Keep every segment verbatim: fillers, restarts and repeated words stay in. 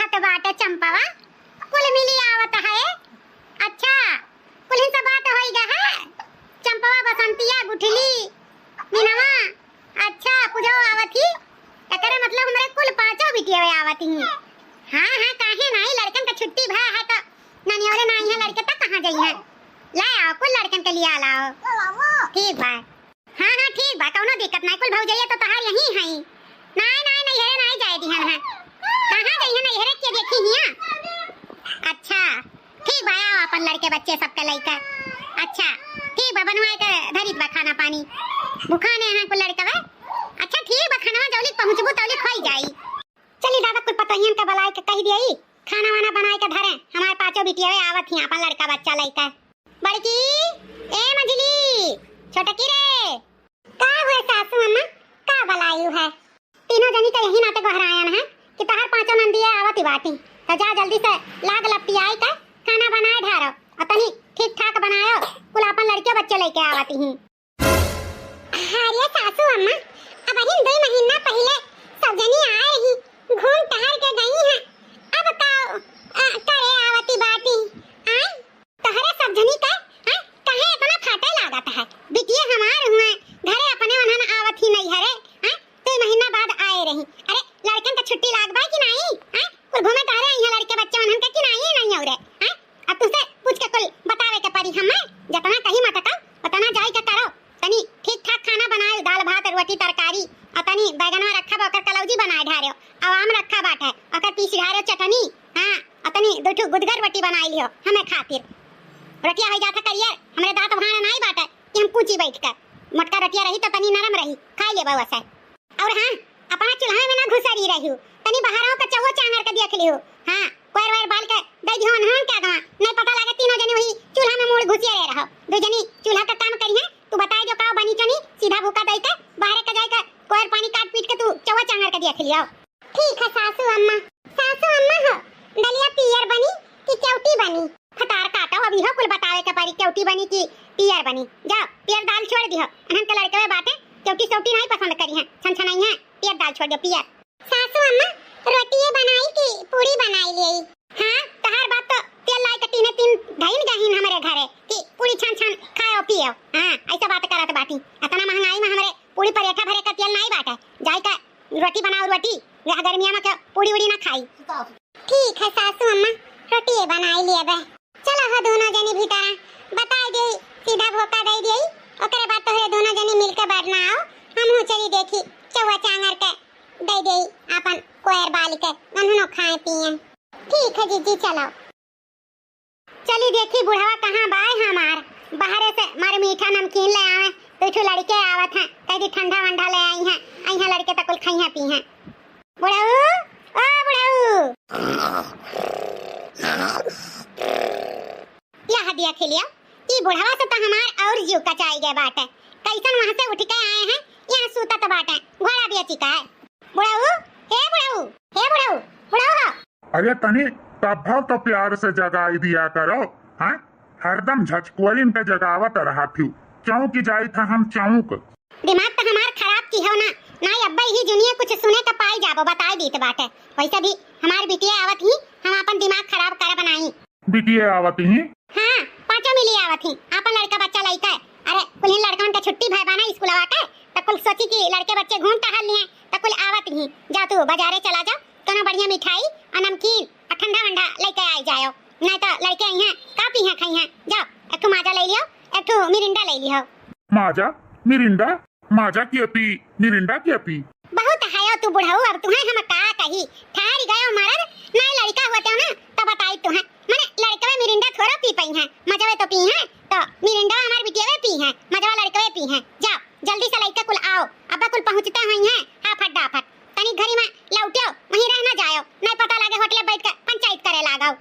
बाटे चंपवा, कुल मिली आवत है। अच्छा, कुल से बात होई गा है। चंपवा, बसंतिया, गुठली, मीनवा, अच्छा, पूजो आवत ही। एकरे मतलब हमरे कुल पाँचों बिटिया आवत ही। हाँ, हाँ, काहे नाई, लड़कन का छुट्टी भा है तो ननियोले नाई है, लड़के तक कहाँ जाई है? ले आओ, कुल लड़कन के लिए लाओ। ठीक बा। हाँ, हाँ, ठीक बा, कौनो दिक्कत नाई, कुल भौजैया तो तहार यहीं है। नाई, नाई, नैहरे नाई जाए दिहन है। कहाँ जाई है, नैहरे के देखी हिया। अच्छा, ठीक बा, आओ अपन लड़के बच्चे सबके लइके। अच्छा, ठीक बा, बनवाए के धरित बा खाना पानी। भुखाने हैं कुल लड़कवे। अच्छा, ठीक बा, खाना जौली पहुँचबू तौली खोई जाई। चली दादा, कुल पतोहियन के बुलाए के कह दियई, खाना वाना बनाए के धरे, हमारे पाँचों बिटियावे आवत ही अपन लड़का बच्चा लइके। बड़की, ए मझली, छोटकी रे। का हुए सासू अम्मा, का बलायु है? तीनों जनी का यही नाते गोहरायन है कि तोहार पाँचों नंदिया आवत ही बाटी, तो जा जल्दी से लाग लपटियाई के खाना बनाए ढारो, और तनी ठीक ठाक बनायो, कुल अपन लड़के बच्चे लइके आवत ही। अरे सासू अम्मा, अबहिन दुई महीना पहिले सब जनी आए ही, घूम टहर के गई हैं। अब का, अ, करे आवती बाटी? आय, तोहरे सब जनी का, आय, काहे इतना फाटे लागत है? बिटिया हमार हुए, घरे अपने उन्हन आवत ही नैहरे, आय, दुई महीना बाद आए रही। अरे, लड़कन का छुट्टी लाग बा कि नाई? आय, कुल घूमे टहरे आई हैं लड़के बच्चे उन्हन के कि नाई, नाई हो रे? आय, अब तुझसे पूछ के कुल बतावे के पड़ी हमें। जितना कही मटकाओ, उतना जाई के करो। तनी ठीक ठाक खाना बनाओ, दाल भात, रोटी, तरकारी, और तनी बैगनवा रखा बा, ओकर कलौजी बनाए ढारियो, और आम रखा बाटे, ओकर पीस ढारियो चटनी, हाँ, और तनी दो ठो गुदगर रोटी बनाई लियो हमें खातिर। रोटिया हो जाता करियर, हमरे दांत भाण नाई बाटे कि हम कूची बैठ कर। मोटका रोटिया रही तो तनी नरम रही, खाई लेबा वैसे। और हाँ, अपना चूल्हा में ना घुसरी रहियो, तनी बाहरों का चौवा चांगर के देख लियो। हाँ, कोयर वोयर बाल के दे दियो उन्हन के आगवा, नहीं पता लागे तीनों जनी वही चूल्हा में मुड़ घुसिए रहे रहो। दो जनी चूल्हा का काम करिए, तू बताए जो का बनी चनी, सीधा भूका दे के बाहर के जाए के कोयर पानी काट पीट के तू चौवा चांगर के देख लियो। ठीक है सासू अम्मा। सासू अम्मा हो, दलिया पियर बनी कि केवटी बनी? फटार काटो, अब इहो कुल बतावे के पड़ी, केवटी बनी कि पियर बनी। जाओ, पियर दाल छोड़ दिहो, अनहन के लड़कवे बाटे, केवटी सेवटी नहीं पसंद करी हैं, छन छनाई हैं, पियर दाल छोड़ दो, पियर। सासू अम्मा, रोटिये बनाई कि पूरी बनाई लेई? हाँ, तहार बात तो तेल लाई के तीने तीन धइन गहीन हमरे घरे कि पूरी छन छन खाओ पियो। हाँ, ऐसा बात करत बाटी, इतना महंगाई में हमरे पूरी परेठा भरे का तेल नहीं बाटे, जाई का रोटी बनाओ, रोटी, यह गर्मिया में के पूरी उड़ी ना खाई। ठीक है सासू अम्मा, रोटिये बनाई लेबे। चलो हो दोनों जनी भीतर, बताई दे, सीधा भोका दे दे, ओकरे बाद तोहरे दोनों जनी मिलके बैठना आओ, हम हूँ चली देखी चौवा चांगर के दे दे अपन कोयर बाल के, उन्होंने खाए पिए। ठीक है जीजी, चलो। चली देखी बुढ़वा कहाँ बाय हमार, बाहरे से मारे मीठा नमकीन ले आवे, दो ठो लड़के आवत हैं, कह दी ठंडा वंडा ले आई हैं, आई हैं लड़के तो कुल खइहें पीहें। बुढ़ऊ, ओ बुढ़ऊ। यह दिया खेलिया, ई बुढ़वा से तो हमार और जीव कचाई गए बाटे। कैसन वहां से उठ के आए हैं, यहाँ सूतत बाटे, घोड़ा बेची का है। बुढ़ऊ, हे बुढ़ऊ, हे बुढ़ऊ, बुढ़ऊ हो। अरे तनी तब्बो तो प्यार से जगाई दिया करो, हाँ? हरदम झचकुअरिन के जगावत रहा थी, चौंक जाई था हम चौंक। दिमाग तो हमार खराब की हो ना, ना अब्बा ही जुनिया कुछ सुने का पाई जाबो, बताई दीत बाटे। वैसे भी हमार बिटिया आवत ही, हम अपन दिमाग खराब करब नाई। बिटिया आवत ही? हाँ, पाँचों मिली आवत ही, आपन लड़का बच्चा लइके। अरे, कुल्हिन लड़कन के छुट्टी भय बा ना स्कूलवा के, त कुल सोची कि लड़के बच्चे घूम टहल लिए, त कुल आवत ही। जा तू बाजारे चला जा, कोनो बढ़िया मिठाई और नमकीन और ठंडा वंडा लइके आई जायो, नहीं तो लड़के आई हैं, का पी हैं, खाई हैं। जाओ, एक ठो माजा ले लियो, एक ठो मिरिंडा ले लियो। माजा, मिरिंडा? माजा की अपी, मिरिंडा की अपी। बहुत हयो तू बुढ़ऊ, अब तुहें हम का कही। ठहर गयो मरद, ना लड़का होते हो ना, तो बताई तुहें। मने लड़कवे मिरिंडा थोड़ा पी पई हैं, मजवे तो पी हैं, तो मिरिंडा हमार बिटियावे पी हैं, मजवा लड़कवे पी हैं। जाओ, जल्दी से लइका कुल आओ, अब्बा कुल पहुँचते हुई हैं, हाफट डाफट। तनी घरी में लौटियो, वहीं रह ना जायो, नहीं पता लागे होटले बैठ के पंचायत करे लागो।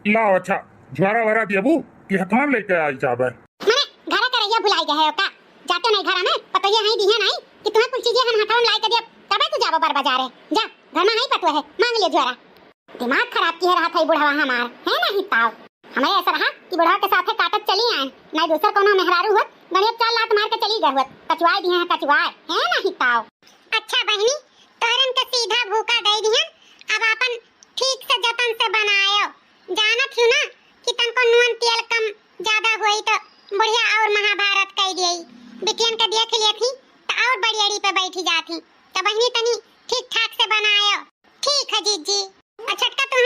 लाओ, अच्छा, झोरा वरा देबू कि हथवा में लेके आई जाबे? मने घरे के रहिया भुलाई गए हो का? जाते नहीं घर में, पतोहिया हई दिहे नहीं कि तुम्हें कुल चीजें हम हथवा में लाई के दिया, तबे तू जाबो बर बाजारे। जा, घर में हई पतोहे, मांग लियो झोरा। दिमाग खराब किहे रहा था बुढ़वा हमार, है नहीं ताव। हमें ऐसा रहा कि बुढ़वा के साथे काटत चली आए, नहीं दूसर कोनो मेहरारू हुआ, गणिया चार लात मार के चली गए हुआ, कचुआए दिहे हैं, कचुआए, है नहीं ताव। अच्छा बहनी, तोहरन के सीधा भूखा दे दिहन, अब आपन ठीक से जब बनायो। जानत हूँ ना कि तनको नून तेल कम ज्यादा होई तो बुढ़िया और महाभारत कई देई। बिटियन के देख लेत ही तो और बड़ी अड़ी पे बैठी जात ही। तो बहिनी तनी ठीक ठाक से बनायो। ठीक है जीजी। और छोटका तू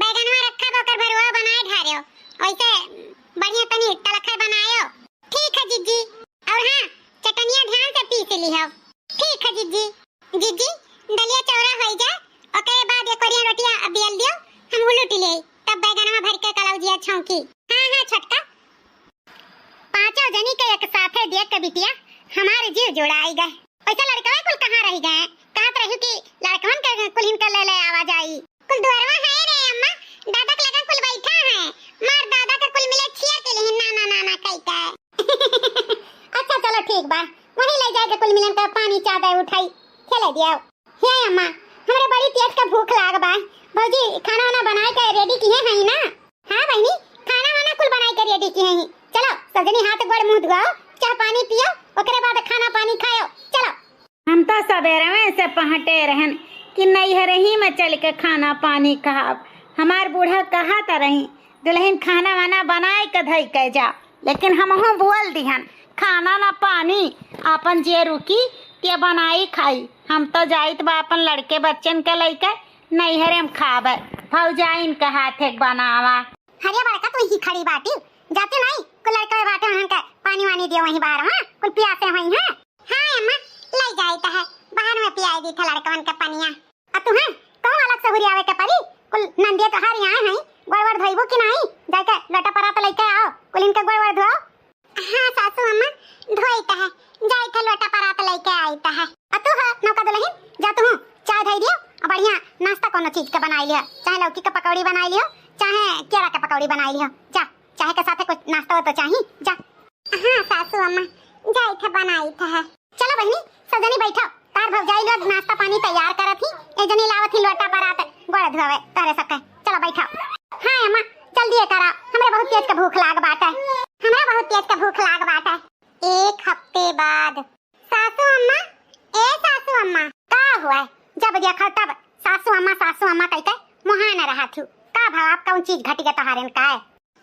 बैगनवा रखा बा, ओकर भरुआ बनाए ढारियो। वैसे बढ़िया तनी तलखा बनायो। ठीक है जीजी। और हाँ, चटनिया ध्यान से पीस लिहो। ठीक है जीजी। जीजी, दलिया चौरा होई जा, ओकरे बाद एक ओरिया रोटिया बेल दियो, हम उलट ले, तब बैगनवा भर के कलौजिया छौंकी। हाँ, हाँ, छोटका। पाँचों जनी के एक साथे देख के बिटिया, हमारे जीव जुड़ाई गए। वैसे लड़कवे कुल कहाँ रह गए? कहत रही कि लड़कवन के कुल इनके ले ले आवा जाई। कुल दुअरवा है रे अम्मा, दादा के लगा कुल बैठा है। मार दादा के कुल मिले छिया के लेहिन नाना नाना कई के। अच्छा चलो ठीक बा, वहीं ले जाके कुल मिलन का पानी चादर उठाई, खेले दिया। हे अम्मा, हमरे बड़ी तेज का भूख लाग बा। भौजी खाना वाना बनाए के रेडी किहे हई ना? हाँ बहिनी, खाना वाना कुल बनाए के रेडी किहे हई। चलो सजनी हाथ गोड़ मुँह धुआओ, चाह पानी पियो, ओकरे बाद खाना पानी खायो। चलो। हम तो सबेरवे से पहटे रहन कि नैहरही में चल के खाना पानी खाब। हमार बूढ़ा कहत रही, दुलहिन खाना वाना बनाए के धई के जा, लेकिन हमहू बोल दिहन, खाना ना पानी, आपन जे रुकी ते बनाई खाई। हम तो जाइत बा अपन लड़के बच्चन के लइके नैहरे में खाबे, भौजाइन के हाथे के बनावा। हरिया बड़का तू ही खड़ी बाटी, जाते नहीं कुल लड़के बाटे उन्हन के पानी वानी दियो वहीं बाहर, हाँ कुल पियासे वहीं, हाँ। हाँ अम्मा, लई जाइत है, बाहर में पियाई दी था लड़कवन के पनिया। आ तू है, कहूँ अलग से हुरियावे के परी, कुल नंदिया तोहार यहाँ है, गोड़ वोड़ धोइबू कि नहीं? जाके लोटा परात लइके आओ, कुल इनके गोड़ वोड़ धोओ। हाँ सासू अम्मा, धोइत है, जाइत है लोटा परात लइके आइत है। आ तू है नौका दुलहिन, जा तू चाय धई दियो, आ बढ़िया नाश्ता कोनो चीज के बनाई लियो, चाहे लौकी के पकौड़ी बनाई लियो, चाहे केरा के पकौड़ी बनाई लियो, जा, चाय के साथे कुछ नाश्ता हो तो चाही, जा। हाँ सासू अम्मा, जाइत है बनाइत है। चलो बहिनी, सब जनी बैठो, तार भौजाई लोग नाश्ता पानी तैयार करत ही, एक जनी लावत ही लोटा परात, गोड़ धोवे तारे सबके। चलो बैठो। हाँ अम्मा, जल्दी करा, हमरे बहुत तेज के भूख लाग बाटे, हमरा बहुत तेज के भूख लाग बाटे। एक हफ्ते बाद। सासू अम्मा, ए सासू अम्मा। का हुआ? जब देखो तब सासू अम्मा, सासू अम्मा कह के मुहान रहा थू। का भाव, आप कौन चीज घट गया तोहारन का है?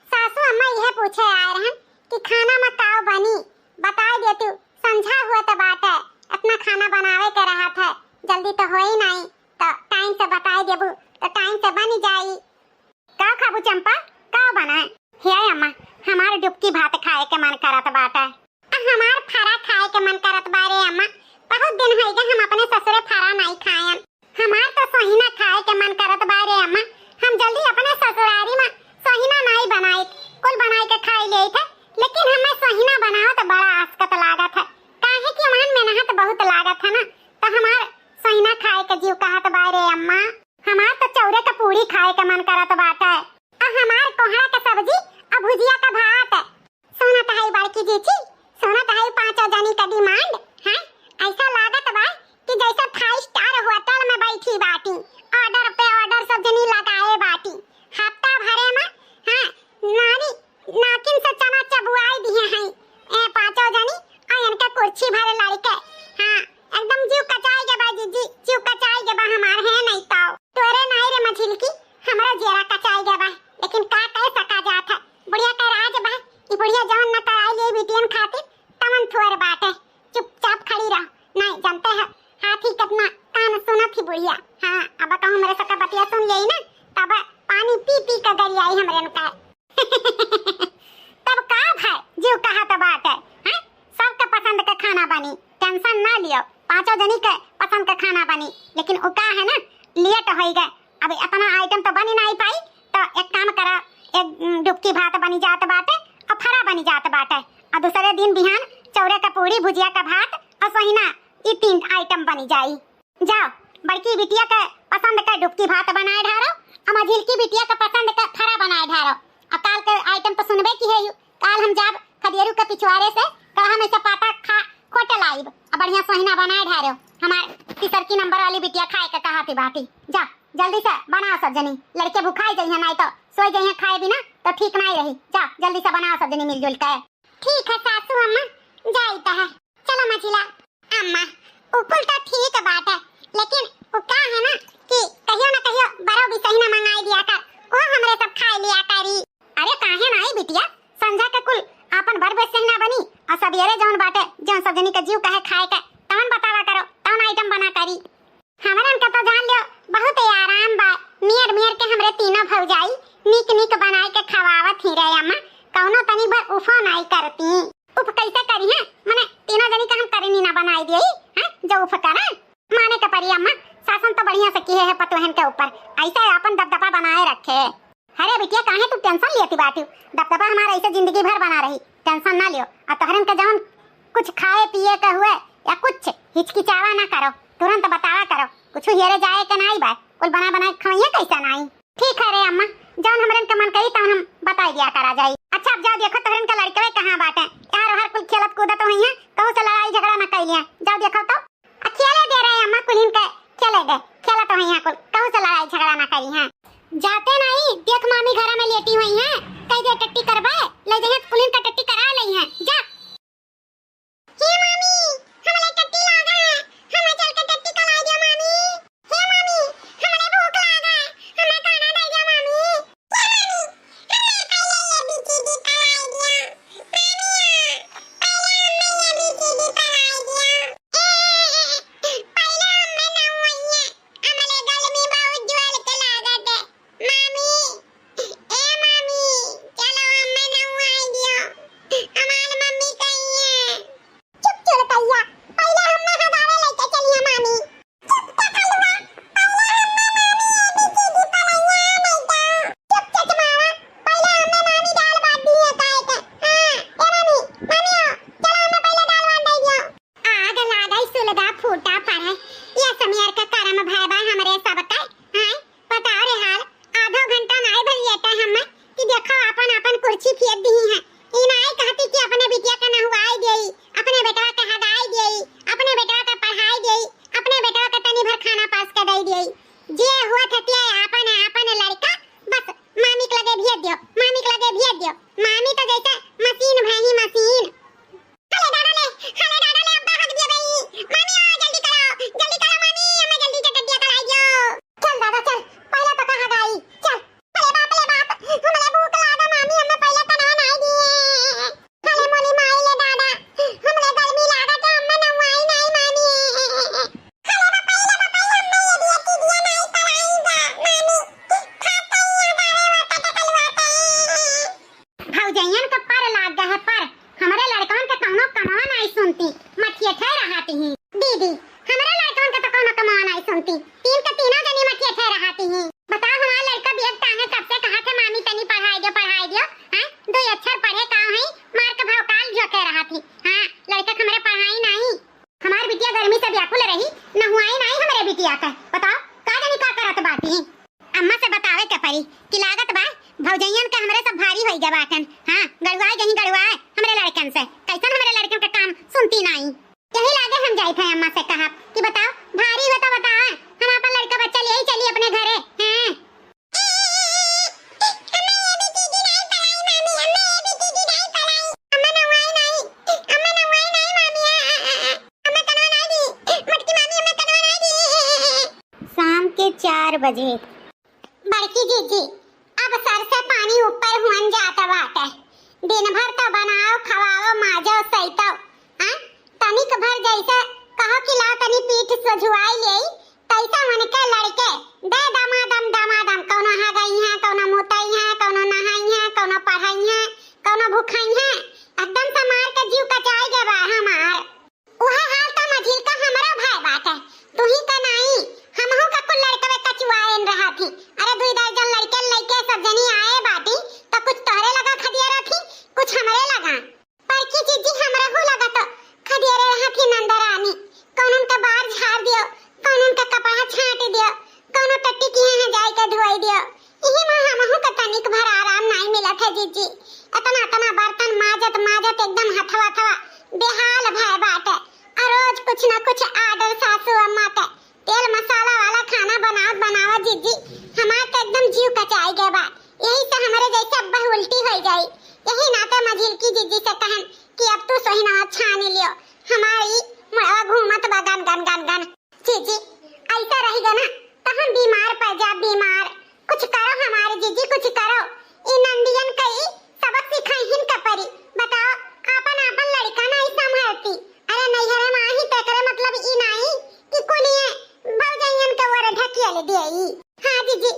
सासू अम्मा यह पूछे आए रहन कि खाना में का बनी, बताए दे तू, संझा हुआ तो बात है, इतना खाना बनावे के रहा था, जल्दी तो हो ही नहीं, तो टाइम से बताए देबू तो टाइम से बन जाई। का खाबू चंपा, का बनाए? हे अम्मा, हमार डुबकी भात खाए के मन करत बाटे। आ हमार फरा खाए के मन करत बा रे अम्मा, बहुत दिन होई गए हम अपने ससुरे फरा नहीं खायन। हमार तो सोहिना खाए के मन करत बा रे अम्मा, हम जल्दी अपने ससुरारी में सोहिना नहीं बनाई, कुल बनाई के खाई लेई थे, लेकिन हमें सोहिना बनाओ तो बड़ा आसकत लागत है, काहे कि उन्हन मेहनत बहुत लागत है ना, तो हमार सोहिना खाए के जीव कहत बा रे अम्मा। हमार तो चौरे का पूड़ी खाए के मन करत बाटे। आ हमार कोहड़ा का सब्जी, आ भुजिया का भात। सुनत है बड़की जीजी, सुनत है पाँचों जनी का डिमांड, हैं? ऐसा लागत बा कि जैसे फाइव स्टार होटल में बैठी बाटी, ऑर्डर पे ऑर्डर सब जनी लगाए बाटी। हफ्ता भरे में, हाँ, नारी नाकिन से चना चबुआई दिए हैं। ए पाँचों जनी, आ इनके कुर्सी भरे लड़के। हाँ, एकदम जीव कचाई के बा जीजी, जीव कचाई के बा हमार, है नहीं तो। तोरे नहीं रे मझिलकी, हमरा जेरा कचाई के बा, लेकिन का कह सका जात है, बुढ़िया का राज बा। ई बुढ़िया जवन न कराई ले बिटियन खातिर, तवन थोर बाटे। चुपचाप खड़ी रह, नहीं जानते है हाथी कितना कान सुनत ही बुढ़िया। हाँ, अब कहूँ मेरे सबका बतिया सुन लेई ना, तब पानी पी पी के गरियाई हमरे का। तब का भाई, जीव कहत बाटे, हैं? सबके पसंद के खाना बनी, टेंशन ना लियो, पाँचों जनी के पसंद के खाना बनी, लेकिन उ का है ना, लेट होई गए, अब इतना आइटम तो बनी नहीं पाई, तो एक काम करा, एक, उम, डुबकी भात बनी जात बाटे, और फरा बनी जात बाटे, और दूसरे दिन बिहान चौरे का पूड़ी, भुजिया का भात और सोहिना, ई तीन आइटम बनी जाई। जाओ, बड़की बिटिया के पसंद के डुबकी भात बनाए ढारो, आ मझिलकी बिटिया के पसंद के फरा बनाए ढारो। आ काल के आइटम तो सुनबे की है, काल हम जाब खदेरू के पिछवारे से कड़हा में से पाता खा खोटे लाइब, आ बढ़िया सोहिना बनाए ढारो। हमार तीसरकी नंबर वाली बिटिया खाए के कहा थी बाटी। जा, जल्दी से बनाओ सब जनी, लड़के भुखाई जइहे, नहीं तो सोई जइहे खाए बिना, तो ठीक नहीं रही। जा, जल्दी से बनाओ सब जनी मिलजुल के। ठीक है सासू अम्मा, जाइत है। चलो मझिला। अम्मा, उ कुल तो ठीक बाटे, लेकिन उ का है ना कि कहियो ना कहियो बरो बिसहिना मंगाई दिया कर, ऐसे आपन दबदबा बनाए रखे। अरे बिटिया, काहे तू tension लेती बाटिउ? दबदबा हमार ऐसे जिंदगी भर बना रही, tension ना लियो। आ तोहरन के जवन कुछ खाए पिए के हुए या कुछ, हिचकिचावा ना करो, तुरंत बतावा करो। कुछ हेरे जाए के नाई बा, कुल बना बना के खवइया कैसे नाई? ठीक है रे अम्मा, जवन हमरन के मन करी तवन हम बताई दिया करा जाई। अच्छा, अब जाओ देखो तोहरन के लड़कवे कहाँ बाटे, यार ओहर कुल खेलत कूदत होइहैं, कहूँ से लड़ाई झगड़ा न कैलिहैं। जाओ देखो तो। आ खेले दे रहे अम्मा, कुलिन के खेले दे, खेलत होइहैं कुल, कहूँ से लड़ाई झगड़ा न करिहैं। जाते नाई, देख मामी घरा में लेटी होइहैं, कहि दे टट्टी करबे, ले जइहैं कुलिन का टट्टी करा लेइहैं, जा। हे मामी, हमरे टट्टी लागा है, हमें चल के टट्टी कराई दियो मामी। हे मामी, हमरे भूख लागा है, हमें खाना दे दियो मामी। हे मामी, हमें पहले A B C D कराई दियो। मामी, पहले हमें A B C D कराई दियो। ए, पहले हमें ना हुई है, हमरे गल में बहुत जोर के लागत है। मामी, ए मामी, चलो हमें नहुआई दियो। हमार मम्मी कहीं है। चुप चुलकैया, पहले हमें हगावे लेके चलिए मामी। चुप चकलुआ, पहले हमें मामी A B C D पढ़ैया नहीं तो। चुप चचमावा, पहले हमें मामी दाल बांट दी है काहे के। हाँ, ए मामी, मामी आओ, चलो हमें पहले दाल बांट दे दियो। आग लागई सुलगा फूटा पड़े, ये समियर के करम भय बा हमरे सबके। हैं? बताओ रे हाल, आधो घंटा नाई भर लेटे हमें कि देखो आपन आपन कुर्सी फेंक दिही हैं। ई नाई कहती कि अपने बिटिया के नहुआई देई, अपने बेटवा के हगाई देई, अपने बेटवा के पढ़ाई देई, अपने बेटवा के तनी भर खाना पास के दे देई। जे हुआ थतिया आपन आपन लड़का, बस मामी के लगे भेज दियो, मामी के लगे भेज दियो। मामी तो जैसे मशीन भई मशीन। हले दादा ले, हले दादा ले, अब्बा हग दिया बई। मामी आ, जल्दी करो, जल्दी करो मामी, हमें जल्दी से टट्टिया कराई दियो। चल दादा चल, पहले तो कहा गाई, चल। अरे बाप रे बाप, हमरे भूख लागा मामी, हमें पहले तो नहा नाई दिए। हले मोली माई ले दादा, हमरे गर्मी लागा के हमें नहवाई नाई मामी। हले बाप रे बाप, हमें ये दिया ती दिया नाई पलाई दा, मामी। खाते ही हगावे वाला टटकल वाते। भौजइयन के पर लाग गए है पर, हमरे लड़कवन के कौनो कमवा नाई सुनती, मठियठे रहती ही। दीदी, हमरे लड़कवन के तो कौनो कमवा नाई सुनती, तीन के तीनों जनी मठियठे रहती ही। बताओ, हमार लड़का बैग टांगे कब से कहा थे, "मामी तनी पढ़ाई दियो, पढ़ाई दियो," हैं? दो अक्षर पढ़े का है, मार के भौकाल झोंके रहती। हाँ, लड़का के हमरे पढ़ाई नाई। हमार बिटिया गर्मी से व्याकुल रही, नहुआई नाई हमरे बिटिया के। बताओ, का जानी का करत बाटी। अम्मा से बतावे के पड़ी कि लागत बा भौजइयन के हमरे सब भारी होई गए बाटन। हाँ, गड़ुआए गई गड़ुआए हमरे लड़कन से। कैसन हमरे लड़कन के काम सुनती नाई। यही लागे हम जाइत है अम्मा से कहा कि बताओ, भारी हो तो बताओ, हम अपन लड़का बच्चा ले ही चली अपने घरे। हैं? शाम के चार बजे। बड़की जीजी, अब सर से पानी ऊपर हुअन जात बाटे। दिन भर तो बनाओ, खवाओ, माजो, सैतो, हाँ? तनिक भर जैसे कहो कि लाओ तनी पीठ सोझुआई लेई, तैसे उनके लड़के दे दमादम, दमादम, कौनो हगई है, कौनो मुतई है, कौनो नहाई है, कौनो पढ़ाई है, कौनो भुखाई है, एकदम से मार के जीव कचाई गए बा हमार। उहे हाल त मझिलका हमरो भय बाटे, तुही का नाई, हमहू का कुल लड़कवे कचुआएन रहत ही। अरे दुई दर्जन लड़के लइके सब जनी आए बाटी, त कुछ तोहरे लगा खदिया रहती, कुछ हमरे लगा। बड़की जीजी हमरहू लगा तो खदिया रहत ही नंदरानी, कौनन का बार झाड़ दियो, कौनन का कपड़ा छांट दियो, कौनो टट्टी की यहाँ जाए के धोई दियो। इही में हमहू के तनिक भर आराम नाई मिलत है जीजी। इतना, इतना बर्तन माजत, माजत एकदम हथवा, थवा बेहाल भय बाटे। आ रोज कुछ न कुछ order सासू अम्मा के, तेल मसाला वाला खाना बनावत, बनावत जीजी, हमार तो एकदम जीव कचाई गए बा। यही से हमरे जैसे अब्बा उल्टी हो जाई। यही नाते मझिलकी जीजी से कहन कि अब तू सोहिना छानी लियो, हमारी मुड़वा घूमत बा गन, गन, गन, गन। जीजी, ऐसा रहिगा ना, तो हम बीमार पड़ जाब, बीमार। कुछ करो हमारे जीजी, कुछ करो। ई नंदियन कई सबक सिखाइहिन का परी। बताओ, आपन, आपन लड़का नहीं संभालती। अरे नैहरे में आही तो एकरे मतलब ई नहीं कि कुलिए भौजइयन के ओर ढकेल देई। हाँ जीजी,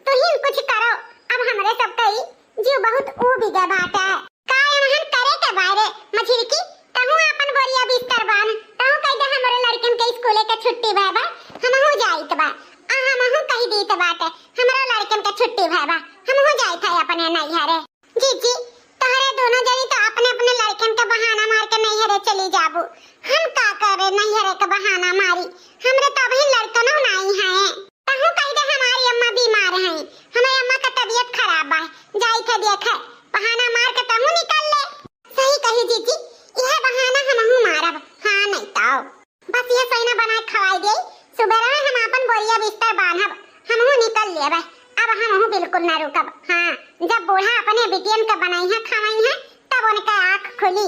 तुहिन कुछ करो, अब हमरे सबके ई जीव बहुत ऊबि गए बाटे। का एमहन करे के बारे, मझिलकी, तहूँ आपन बोरिया बिस्तर बांध, तहूँ कहि दे हमरो लड़कन के स्कूले के छुट्टी भए बा, हमहूँ जाइत बा। आ हमहूँ कहि दीत बाटे, हमरो लड़कन के छुट्टी भए बा, हमहूँ जाइत है अपने नैहरे। जीजी, तोहरे दोनों जनी तो अपने अपने लड़कन के बहाना मार के नैहरे चली जाबू, हम का करे नैहरे के बहाना मारी, हमरे तो अबहिन लड़कनो नाई हैं। तहूँ कहि दे हमारी अम्मा बीमार हैं, हमरे अम्मा का तबीयत खराब बा, जाई थे देखे, बहाना मार के तहूँ निकल ले। सही कही जीजी, यह बहाना हमहूँ मारब। हाँ नहीं तो बस यह सोइना बनाए खवाई दे, सुबेरे में हम आपन बोरिया बिस्तर बांधब, हमहूँ निकल लेबे। अब हमहूँ बिल्कुल ना रुकब। हाँ, जब बूढ़ा अपने बिटियन के बनइहा खवइहा, तब उनके आँख खुली।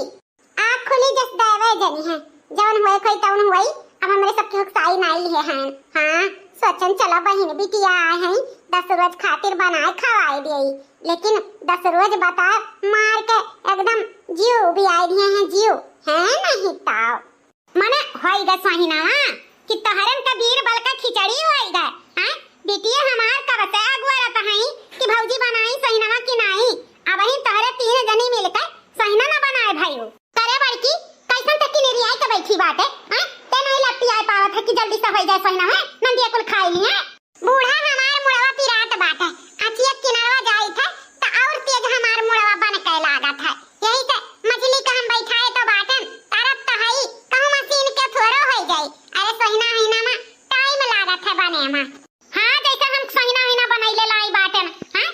आँख खुली जस दैवे जनी है, जवन हुए खोई तवन हुई। अब हमरे सबके हुकसाई नाई लिए हैं। हाँ, सोचन चलो बहिन बिटिया आए हैं, दस रोज खातिर बनाए खवाए दिए, लेकिन दस रोज बता मार के एकदम जीव भी आए दिए हैं, जीव है नहीं ताव। मने होई गए सहिनवा कि तोहरन का बीर बल का खिचड़ी होई गए, हैं? बिटिया हमार कब से अगुआरत हई कि भौजी बनाई सहिनवा कि नाई। अबहिन तोहरे तीन जनी मिलके सहिना न बनाए भइउ। करे बड़की, कैसन ते किनिरियाई के बैठी बाटे, हैं? ते नहीं लपटियाए पावत है कि जल्दी से होई जाए सहिनवा, नंदिया कुल खाई लिए। बूढ़ा हमार मुड़वा पिरात बाटे, अचिया किनरवा जाइत है, त और तेज हमार मुड़वा बन के लागत है। यही से मझिली के हम बैठाए तो बाटन, तरत तो हई, कहूँ मशीन के थोड़ो होई जाई। अरे सोहिना हिना मा टाइम लागत है बने मा। हाँ, जैसे हम सोहिना हिना बनैले लाई बाटन, हाँ?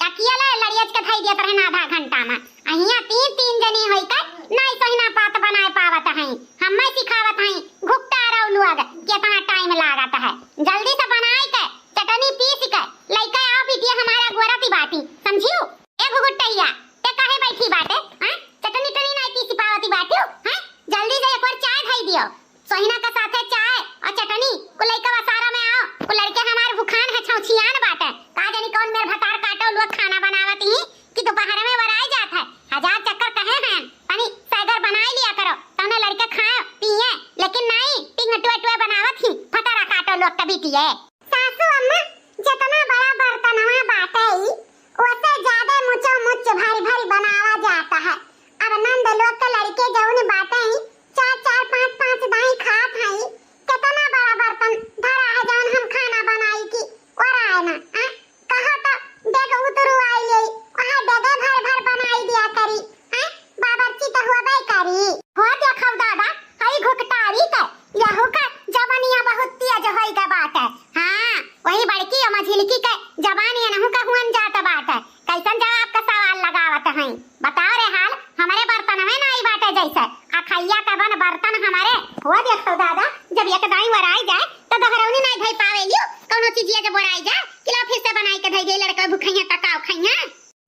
अकिया ले लड़ियच के धई दियत रहन आधा घंटा मा। अहिया तीन, तीन जनी होई के नाई सोहिना पात बनाए पावत हई। हम्मे सिखावत हई, घुकटा रौ लोग, केतना टाइम लागत है। जल्दी से बनाई के, चटनी पीस के, लइके आओ बिटिया हमारा गोरती बाटी, समझियो? ए घुघुटैया, ते काहे बैठी बाटे, हाँ? चटनी टनी नाई पीसी पावती बाटियो, हाँ? जल्दी से एक बार चाय धई दियो। सोहिना के साथे चाय और चटनी, को लइका वसारा में आओ, को लड़के हमार भुखान है, छौछियान बाटे। का जानी कौन मेर भतार काटो लोग खाना बनावत ही, कि दोपहर में वराई जात है। हजार चक्कर कहे हैं, तनी सैगर बनाई लिया करो, तने लड़के खाए पिए, लेकिन नहीं, टिंग टुए टुए बनावत ही, फटारा काटो लोग के बिटिये। सासू अम्मा, जितना बड़ा बर्तनवा बाटे ई, ओसे ज्यादा मुचो मुच भरी भरी बनावा जाता है। अब नंद लोग के लड़के जौन बाटे ई, चार चार पाँच पाँच दाई खात हई, कितना बड़ा बर्तन धरा है जौन हम खाना बनाई की ओराए ना, आ? कहो तो डेग उतरू आई ले, वहाँ डेगे भर भर बनाई दिया करी, हैं? बावर्ची तो होबे करी। हो देखो दादा, हई घुकटारी के, यहू का जबनिया बहुत तेज होई के बाटे। हाँ, वही बड़की और मझिलकी के जबान एनहू का हुअन जात बाटे। कैसन जवाब का सवाल लगावत हैं? बताओ रे हाल, हमरे बर्तन में नाई बाटे जैसे, अखैया के बन बर्तन हमरे। हो देखो दादा, जब एक दाई वराई जाए, तो दोहरौनी नाई धई पावेलियो, कौनो चीजिया जब वराई जाए, कि लो फिर से बनाई के धई दे, लड़का भूखैया त काव खैया।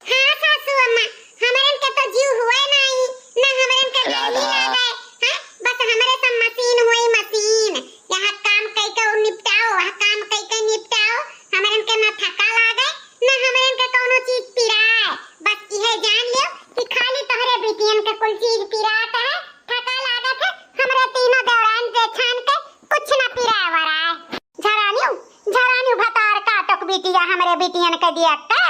हाँ सासू अम्मा, हमरन के तो जीव हुए नाई, ना हमरन के गर्मी लागे, हाँ, बस हमरे सब मशीन हुई मशीन, यहाँ काम कई के निपटाओ, वहाँ काम कई के निपटाओ, हमरन के ना थका लागे, ना हमरन के कौनो चीज पिराए। बस इहे जान लियो कि खाली तोहरे बिटियन के कुल चीज पिरात है, थका लागत है, हमरे तीनों देवरान जेठान के कुछ ना पिराए वराए। झरानियो, झरानियो भतार काटक बिटिया हमरे बिटियन के दिया के,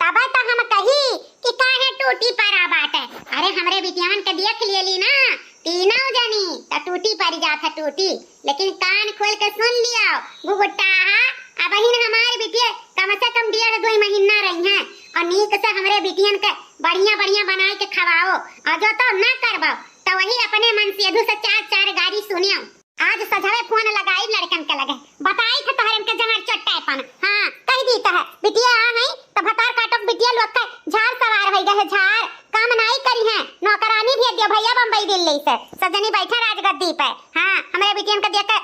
तबे तो हम कही कि काहे टूटी परा बाटे। अरे हमरे बिटियावन के देख लियली ना, तीनों जनी, त टूटी परी जात है टूटी। लेकिन कान खोल के सुन लियो, घुघुटाहा, अबहिन हमार बिटिया कम से कम डेढ़ दुई महीना रही हैं, और नीक से हमरे बिटियन के बढ़िया बढ़िया बनाए के खवाओ, और जो तो ना करबो, तो वही अपने मन से दू से चार चार गारी सुनियो। आज सझवे फोन लगाई लड़कन के लगे, बताई थे तोहरन के जहर चट्टाएपन। हाँ, कह दी तो है, बिटिया आ गई तो भतार काटो, बिटिया लोग के झार सवार होई गए है, झार काम नाई करी है, नौकरानी भेज दियो भैया बम्बई दिल्ली से, सजनी बैठे राजगद्दी पे। हाँ, हमरे बिटियन के देख के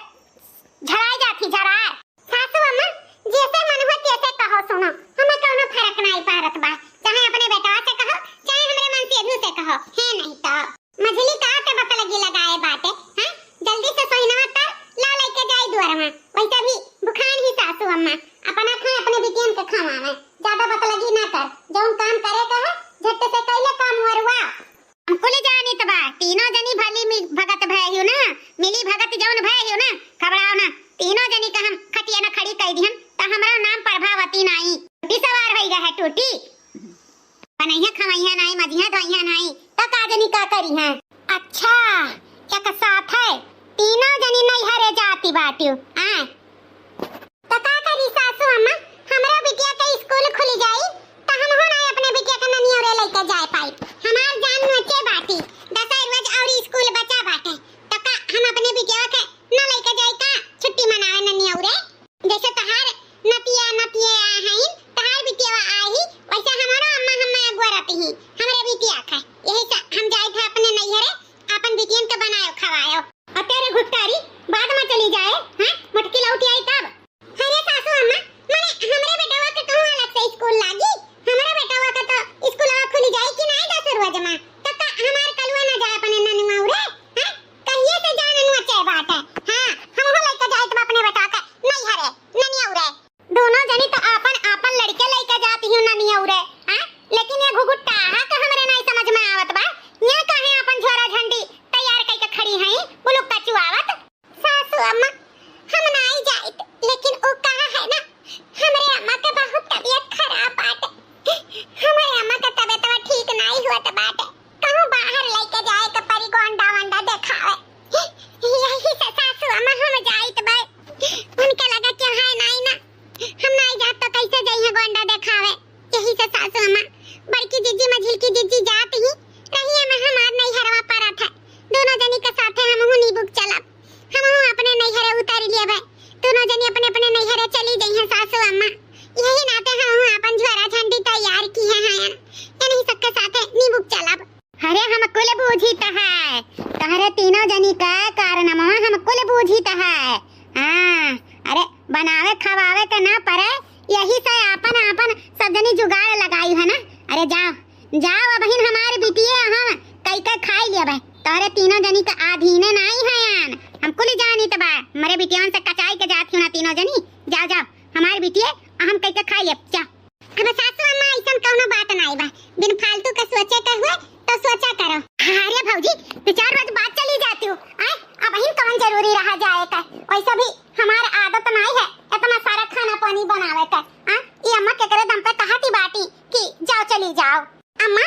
झराई जाती, झराए। सासू अम्मा, जैसे मन हो तैसे कहो, सुनो, हमें कौनो फर्क नाई पड़त बा, चाहे अपने बेटवा से कहो, चाहे हमरे मन से से कहो, है नहीं तो। मझली का के बतलगी लगाए बाटे, हैं? जल्दी से सोहिनवा तर ला लेके जाई दुआर में। वैसे भी भुखान ही सासू अम्मा, अपना खाए अपने बिटियन के खवावे। ज्यादा बतलगी ना कर, जौन काम करे के है, झट से कैले काम वरुआ। हम कुल जानित बा, तीनों जनी भली मिल भगत भय हियो ना, मिली भगत जौन भय हियो ना, घबराओ ना, तीनों जनी का हम खटिया न खड़ी कई दिहन, त हमरा नाम प्रभावती नाई। रोटी बनइहा, खवइहा नाहीं, मजिहा धोइहा नाहीं, त का जनी का करिहा। अच्छा, एक साथे तीनों जनी नैहरे जाति बाटिउ, आय? त का करी सासू अम्मा, हमरो बिटिया के स्कूल खुलि जाई, त हमहू नाहीं अपने बिटिया के ननियौरे लइके जाए पाई। हमार जान नोचे बाटी, दसै रोज अउर स्कूल बचा बाटे, त का हम अपने बिटिया के न लइके जाई का छुट्टी मनावे ननियौरे? जैसे तहार नतिया नतिया हईन, तहार बिटिया आई, वैसे हमारो अम्मा हम्मा अगुआ रहती ही, हमरे बिटिया का। यही से हम जाइत है अपने नैहरे, अपन बिटियन के बनायो खवायो। अते रे घुट्टारी, बाद में चली जाए, हैं? मोटकी लौटी आई तब। अरे सासू अम्मा, मने हमरे बेटवा के कहूँ अलग से स्कूल लागी? हमरे बेटवा के तो स्कूलवा खुली जाई कि नाहीं दस रोज में? तब तक हमार कलुआ ना जाए अपने ननुआ उरे, हैं? कहिए से जान ननुआ चाहे बात है। हाँ, हमहू लइके जाइत बा अपने बेटवा के नैहरे, ननिया उरे। दोनों जनी तो आपन आपन लड़के लइके जाती हूँ ननिया उरे, हाँ? लेकिन ये घुघुट्टा आहा के हमरे नाहीं समझ में आवत बा, ये काहे आपन झोरा झंडी तैयार कइके खड़ी हई, बुलुक कचुआवत? सासू अम्मा, हम नाई जाइत, लेकिन उ कहा है ना, हमरे अम्मा के बहुत तबीयत खराब बाटे। हमरे अम्मा के तबीयतवा ठीक नाई होत बाटे। कहूँ बाहर लइके जाए के परी गोंडा वोंडा देखावे। यही से सासू अम्मा हम जाइत बा। उनके लगे केहू है नाई ना। हम नाई जात तो कैसे जइहे गोंडा देखावे? यही से सासू अम्मा, बड़की जिज्जी मझिलकी जिज्जी जात ही, रहिए में हमार नैहरवा परत है। दोनों जनी के साथे हमहू नीबुक चलब। हमहू अपने नैहरे उतारि लेबै। दोनों जनी अपने अपने नैहरे चली जइहें सासू अम्मा। यही नाते हमहू अपन झोरा झंडी तैयार किहे हैं। यही सबके साथे नीबुक चलब। अरे हम कुल बूझित है, तोहरे तीनों जनी का कारनामा हम कुल बूझित है। हाँ, अरे बनावे खवावे के ना परे, यही से आपन आपन सब जनी जुगाड़ लगाई है ना। अरे जाओ, जाओ, अबहिन हमार बिटिये हम कई के खाई लेबे। तोहरे तीनों जनी के अधीने नाई हयान। हम कुल जानित बा, हमरे बिटियन से कचाई के जात हूँ ना तीनों जनी। जाओ, जाओ, हमार बिटिये हम कई के खाई लेब, जाओ। अब सासू अम्मा, ऐसन कौनो बात नाई बा, बिन फालतू के सोचे के हुए तो सोचा करो। अरे भौजी, दो चार रोज बाद चली जाती हूँ, आय, अबहिन कौन जरूरी रहा जाए का? वैसे भी हमार आदत नाई है इतना सारा खाना पानी बनावे का। आ, ई अम्मा केकरे दम पे कहती बाटी कि जाओ चली जाओ। अम्मा,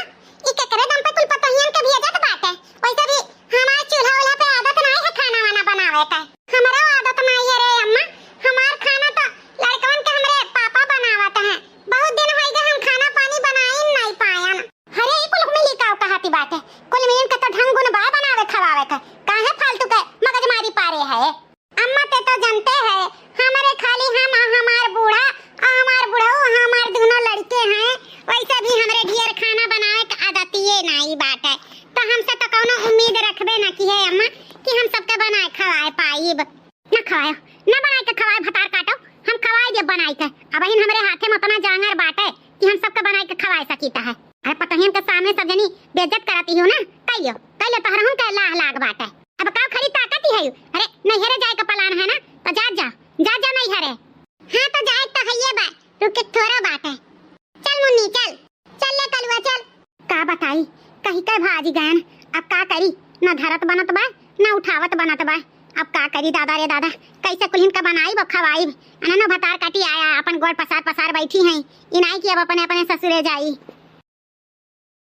ई केकरे दम पे कुल पतोहियन के भेजत बाटे? वैसे भी हमार चूल्हा उल्हा पे आदत नाई है खाना वाना बनावे का। हमरो आदत नाई है रे अम्मा, हमार खाना तो लड़कवन के हमरे पापा बनावत हैं। बहुत दिन होई गए हम खाना पानी बनाइन नाई पायन। अरे ई कुल मिली का कहती बाटे? कुल मिलन के तो ढंग गुण बा बनावे खवावे का, काहे फालतू के मगजमारी पारे है? अम्मा, ते तो जानते है, हमरे खाली हम आ हमार बूढ़ा, आ हमार बुढ़ऊ, आ हमार दोनों लड़के हैं। वैसे भी हमरे ढेर खाना बनावे के आदतिये नाई बाटे, तो हमसे तो कौनो उम्मीद रखबे ना की है अम्मा कि हम सबके बनाए खवाए पाइब। ना खवायो, ना बनाए के खवाए भतार काटो, हम खवाए देब बनाए के। अबहिन हमरे हाथे में उतना जांगर बाटे कि हम सबके बनाए के खवाए सकीता है। अरे पतोहियन के सामने सब जनी बेइज्जत करती हो ना, कइयो, कइयो, तोहरहुन के लाह लाग बाटे। अब का खड़ी ताकत ही है? अरे नैहरे जाए का प्लान है ना, तो जा, जा, जा, जा नैहरे। हाँ तो जाए तो हइये बा, रुके थोड़ा बाटे। चल मुन्नी चल, चल ले कलुआ चल। का बताई, कही के भाजी गयन, अब का करी, ना धरत बनत बा, ना उठावत बनत बा। अब का करी दादा रे दादा, कैसे कुल्हिन का बनाई बा खवाई? अननो भतार काटी आया, अपन गोड़ पसार पसार बैठी हैं, इनाई कि अब अपने अपने ससुरे जाई।